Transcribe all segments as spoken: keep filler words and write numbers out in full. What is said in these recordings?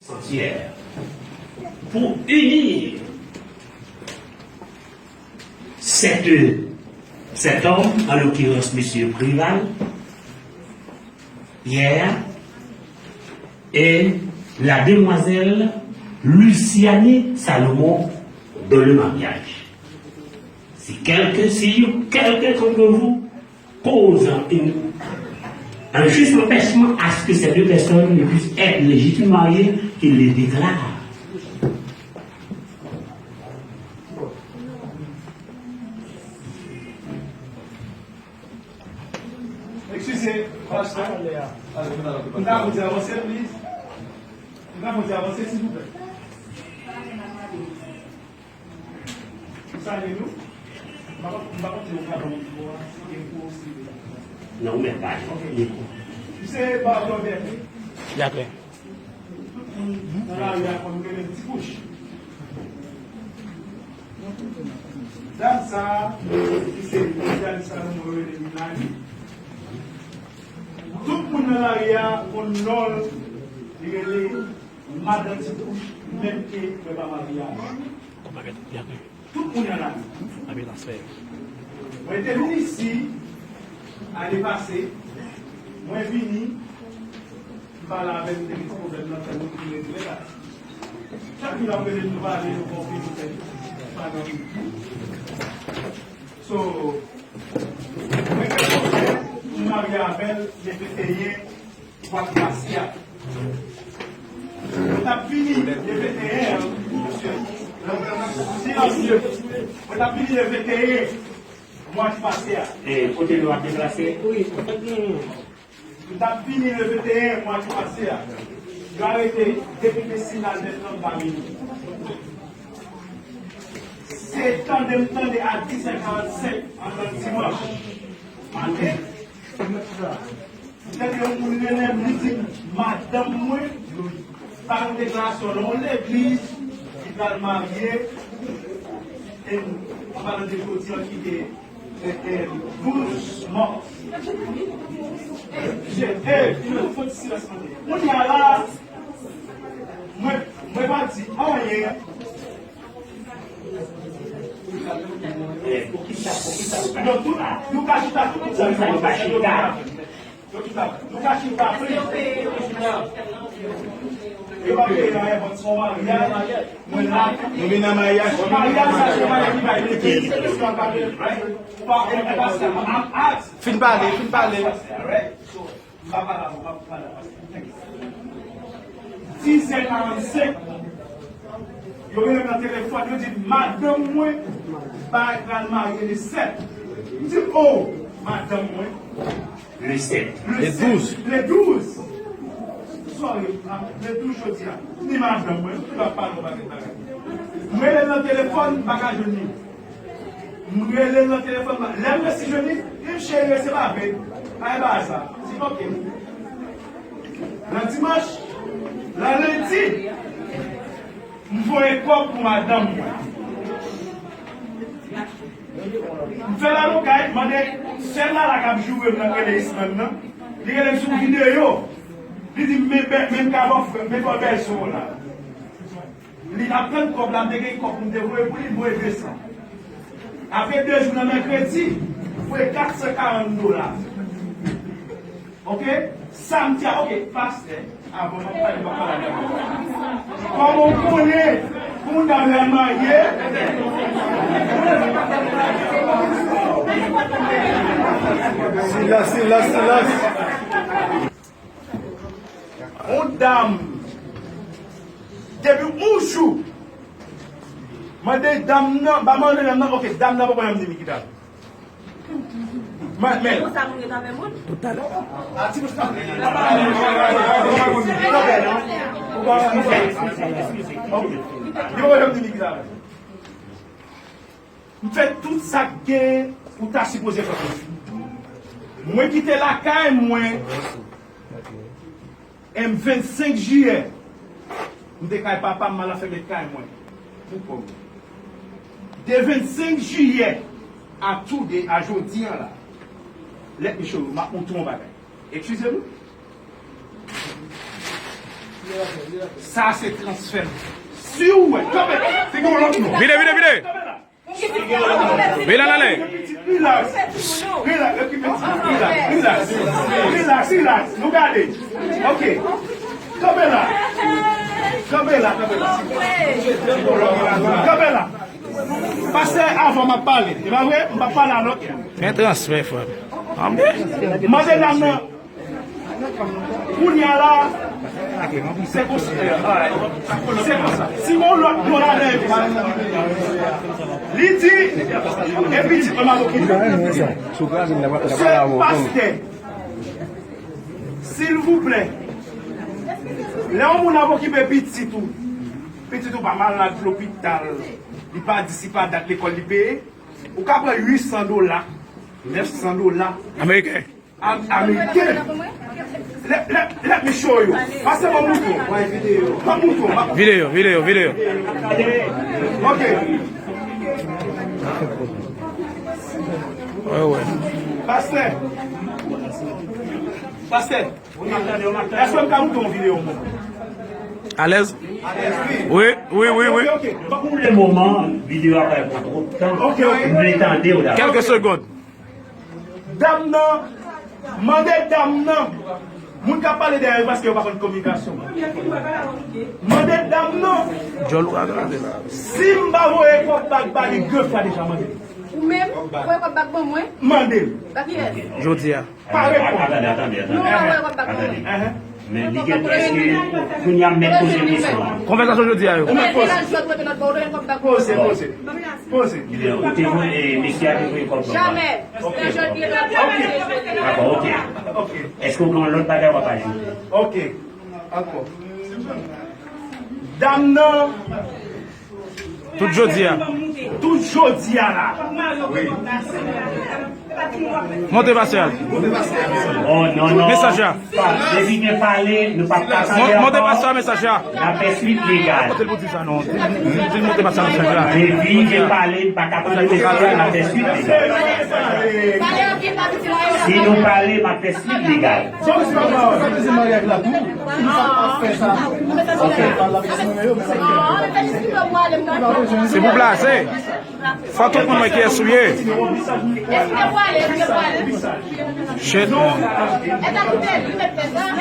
Sanctuaire pour unir cet, cet homme, en l'occurrence monsieur Préval, hier, et la demoiselle Luciani Salomon dans le mariage. Si quelqu'un, si quelqu'un d'entre vous cause un, un juste empêchement à ce que ces deux personnes ne puissent être légitimement mariées, qu'il les déclare. Eskize, pastè. Nou ka fè ti avanse, please? Nou ka fè ti avanse, silvouplè? M salye nou. M pa konn, m pa konn si nou ka ban m mikwo a, si gen pou osi. Non, ou menm pa. Ok. Misye ba w lòd, wi. Dakò. Tout moun nan lari a konn rele l Ti Bouch. Dam sa a, ki se Liliane Salomon, yo rele Lilani. Tout moun nan lari a konn non l, li rele Madan Ti Bouch, menm ke mwen pa marye avè l. Tout moun nan la. Mwen te vin isi ane pase, mwen vini, m pale avè l, m te gen ti pwoblèm nan tèt mwen, m te regle la. Chak jou l ap rele m, nou pale, nou konfime tèt, pa nan. So, mwen fè pwojè, m marye avè l, le venteyen mwa ki pase a. Mwen t ap vini le venteyen an, mesye. Silans, mesye. Mwen t ap vini le venteyen mwa ki pase a. E, kote nou ap deplase? Wi, an fèt, nou. Mwen t ap vini le venteyen mwa ki pase a. Yo arete depi Mesina al Bètland pa vini. Se tande m tande a dis è karannsenk antan dimanch maten. M tande yon moun rele m, li di m, madanm mwen ba yon deklarasyon nan yon legliz, li pral marye, e an palan de jodi an ki te, e, e, douz mas. Je, e, fò ti silans mande. Kounye a la, mwen, mwen pa di anyen. Poukisa, poukisa nou pa chita? Donk, nou, nou ka chita tout moun sa yo pa chita. Yo chita, nou ka chita, please. Yo pa peye anyen, but se yon maryaj. Mwen la. Nou vin nan maryaj. Maryaj sa, se maryaj ki bay legliz, se yon bagay, right? Ou pa, ou pa, I'm, I'm ask. Fin pale, fin pale. Right? So, m pa pale avè w, m pa pale avè w. Dis è karannsenk, yo rele m nan telefòn, yo di, madanm mwen bay pral marye le sèt. M di, oh, madanm mwen. Le sèt. Le douz. Le douz. Sorry, ah, le douz jodi a. M di madanm mwen, m pa pale yon pakèt bagay. M rele l nan telefòn, m pa ka jwenn li. M rele l nan telefòn, lè m resi jwenn li, li di m, cheri, resevwa apèl. Pa gen bagay sa. M di, ok. Nan dimanch, nan lendi, m voye kòb pou madanm mwen. M fè lalokay, mande sè Lala k ap joure m nan, rele Isman nan. Li rele m sou videyo. Li di m, men, men, men m ka ba w frè, men ba w bèl son w la. Li ap tann kòb la, m te gen kòb pou m te voye pou li, m voye de san. Apre de jou nan mèkredi, m voye kat san karant dola. Ok? Samdi a, ok, pastè, avan m ap pale, m ap pale avè w. Kòman w konnen pou moun nan marye? Silans, silans, silans. Yon dam, depi yon jou, mande dam nan, ba mande dam nan, ok, dam nan pa konn janm di mi ki dam. Men, men. Konsa moun ret avè moun. Toutalè. A ti bouch la. Ok. Li pa konn janm di mi ki dam. M fè tout sa k gen ou ta sipoze fè pou li. Mwen kite lakay mwen, e vennsenk jiyè, m te kay papa m, m al anfèmen kay mwen pou kò m. De vennsenk jiyè a today, a jodi a la, let me show you, m ap montre w yon bagay. Eskize m. Sa se transfè. Si w wè, kanpe, se gen yon lòt non. Vide, vide, vide. Vide l ale. Relax. Relax. Relax. Relax. Relax. Nou gade. Ok. Kanpe la. Kanpe la. Kanpe la. Kanpe la. Pastè, avan m ap pale. E pa vre? M p ap pale a lòt. Men transfè, frè. Anben. Mande dam nan. Kounye a la, se konsa. Se konsa. Si gon lòt mo ladan, li di, e pitit mwen m ap okipe. Se pastè. Silvouplè. Lè yon moun ap okipe pitit ou, pitit ou pa malad lopital, li pa di si pa dat lekòl li peye, ou ka pran uit san dola, nèf san dola. Ameriken. Am-, Ameriken. Let, let, let me show you. Pase ban m moutre w. Ban m moutre w. Videyo, videyo, videyo. Ok. Wè, wè. Pastè. Pastè. Èske m ka moutre yon videyo? Alèz? Wi, wi, wi, wi. Ok, ok. Pou le moman, videyo a pa pran twòp tan. Ok, ok. M vle tande w dabò. Kèlke segond. Dam nan, mande dam nan. Moun k ap pale dèyè yo paske yo pa konn kominikasyon. Mande dam nan. Djòl ou ka gade la. Si m pa voye kòb bak ba li de fwa deja, mande. Ou menm, voye kòb bak ban mwen. Mande l. Ba kiyès? Jodi a. Pa reponn. Atande, atande, atande. Non, pa voye kòb bak ban mwen. Atande. Men li gen, èske kounye a m mèt poze kesyon an? Konvèsasyon jodi a yo. Ou mèt poze. Poze, poze. Poze. Ou te voye, e, mesye a te voye kòb ban mwen. Jamè. Ok. Ok. Dakò, ok. Ok. Èske w gen yon lòt bagay w ap ajoute? Ok. Ankò. Dam nan. Tout jodi a. Tout jodi a la. Monte pastè a. Oh, non, non. Mesaj la. Depi gen pale, nou p ap ka pale ankò. Monte pastè a mesaj la. N ap fè swit legal. Kote l pou di sa non? Di l monte pastè a mesaj la. Depi gen pale, n pa ka pale mesaj la, n ap fè swit legal. Si nou pale, m ap fè swit legal. Se pou blaze. Fò tout moun wè kiyès ou ye. Shit, man.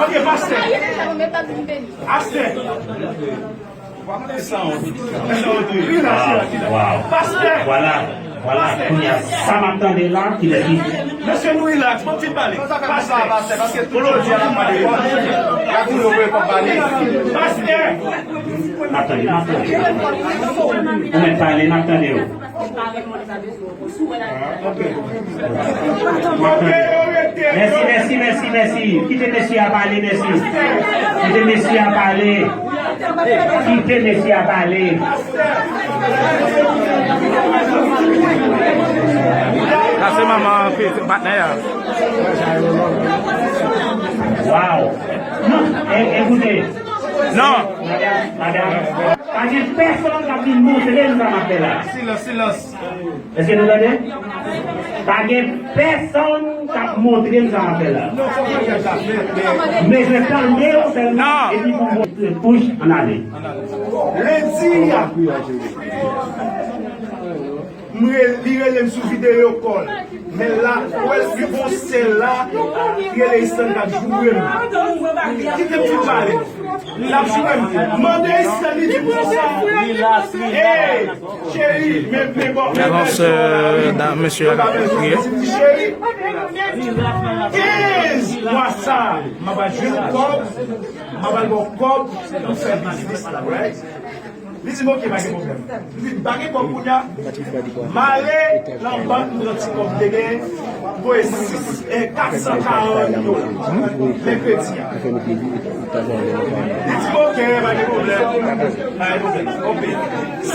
Ok, pastè. Pastè. Wow, wow. Pastè. Vwala, vwala. Kounye a, sa m ap tande la, ki lè ki... Mesye, nou relax, bon, ti pale. Pastè. Pastè, paske tout jodi a n ap pale. Pastè. M ap tande, m ap tande. Ou mèt pale, m ap tande w. Mèsi, mèsi, mèsi, mèsi. Kite mesye a pale, mèsi. Kite mesye a pale. Kite mesye a pale. Sa se manman patnè a. Wow. Non, e, ekoute. Non. Madanm, madanm. Pa gen pèsonn k ap vin montre m sa m ap fè la. Silans, silans. Èske nou tande? Pa gen pèsonn k ap montre m sa m ap fè la. M bezwen tande w sèlman, epi pou m montre touch ann ale. Lendi a, m re-, li rele m sou video call. Men la, ou wè, li gon sèl la, ki rele Isan k ap joure m. Kite m fin pale. L ap joure m. Mande Isan, li di m konsa. Hey, cheri, men, men bon, men bèl sè w la, wi. Mesye a k ap priye. Cheri, kenz mwa sa, m ap al jwenn kòb, m ap al ba w kòb pou fè biznis la, right? Li di m, "Ok, pa gen pwoblèm." Li di m, "Pa gen kòb kounye a." M ale nan bank, m pran ti kòb m te genyen, m voye sis, eh, kat san karant dola mèkredi a. Li di m, "Ok, pa gen pwoblèm." Pa gen pwoblèm. Ok.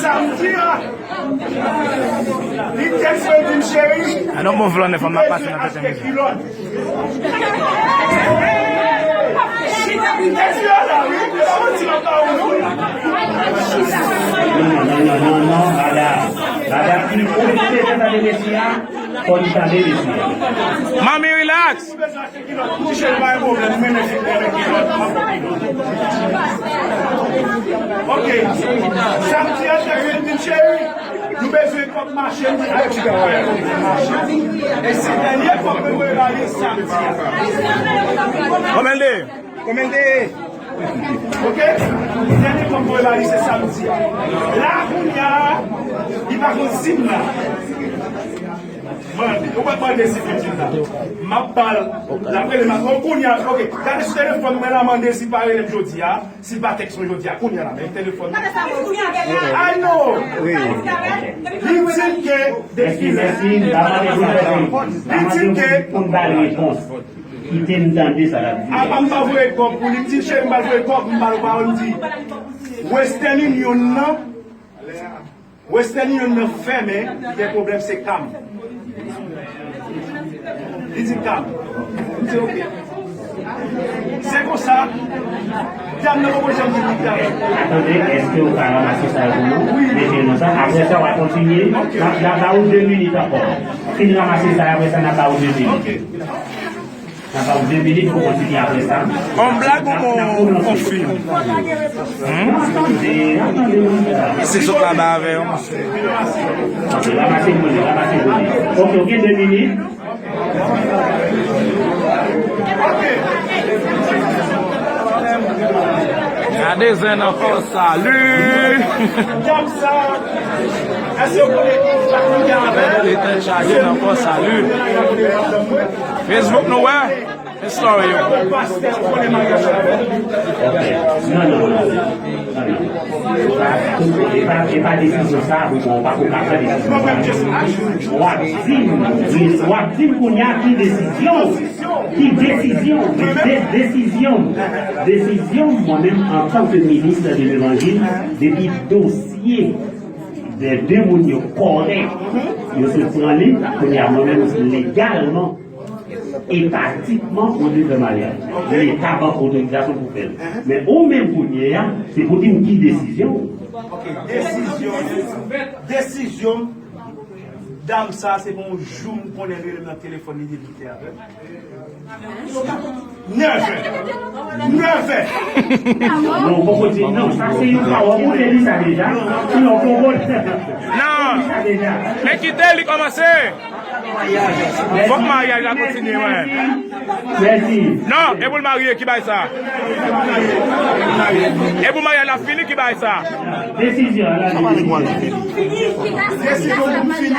Samdi a, li tèks mwen, li di m, "Cheri, m ap achte kilòt." Non, non, non, non, non, madanm. Madanm, ou, ou te tande mesye a? Fò li tande mesye. Manmi, relax. Ti cheri, pa gen pwoblèm, m renmen fi, m renmen kilòt, m ap pran kilòt. Ok. Samdi a, te vin di cheri, nou bezwen kòb mache, m di, ay, ti gars, pa gen pwoblèm, mache. E se dènye kòb mwen voye ba li samdi a. Kòman l te ye? Kòman l te ye? Ok? Dènye kòb voye ba li se samdi a. La, kounye a, li pa konn si m la. Mande, ou pa mande si pitit la. M ap ba l. L ap rele m. O, kounye a, ok. Gade sou telefòn mwen la, mande si l pa rele m jodi a, si l pa tèks mwen jodi a. Kounye a la, men telefòn mwen. I know. Wi. Li di m ke depi lè. Li di m ke. Pou m ba l repons. Kite m tande sa l ap di. Apa m pa voye kòb pou li? M di, cheri, m pa voye kòb, m ba l pawòl, m di, Western Union nan, Western Union nan fèmen, li gen pwoblèm, se Cam. Li di Cam. M di, ok. Se konsa, dam nan poko janm di li Cam. Tande, èske ou ka ranmase sa yo pou nou? Wi. Mete nou sa. Apre sa, w a kontinye. N ap, n ap ba ou de minit ankò. Fin ranmase sa, apre sa, n ap ba ou de minit. Ok. N ap ba w de minit pou kontinye apre sa. On blag ou bon, on fim? Hmm? Se sot la ba avè yo, monchè. Ok, ranmase konnen, ranmase konnen. Ok, ok, de minit. Gade zen nan fò salut. Gade tèt chaje nan fò salut. Facebook nou wè. Story yo. Ok. Non, non, non. Non, non. E pa, e pa, e pa desizyon sa, bon, bon, ou pa ko ka pran desizyon sa. W ap di m, w ap di m kounye a ki desizyon. Ki desizyon? De, desizyon. Desizyon, mwen menm, antanke minis de levanjil, depi dosye de de moun yo kòrèk, yo sot pran li, kounye a, mwen menm, legalman, etatikman, mwen dwe fè maryaj. Leta ban otorizasyon pou fè l. Men ou menm kounye a, se pou di m ki desizyon ou. Ok, desizyon, desizyon m, dam sa, se pa yon jou m konnen l rele m nan telefòn, li di li te avè m. Nèf è. Nèf è. Non, ou poko di non. Sa se yon pawòl. Ou te di sa deja. Sinon, ou poko di sa deja. Non. Men kite li kòmanse. Fòk maryaj la kontinye, wi. Mèsi. Non, e pou l marye, ki bagay sa? E pou maryaj la fini, ki bagay sa? Desizyon, la. Desizyon pou fini.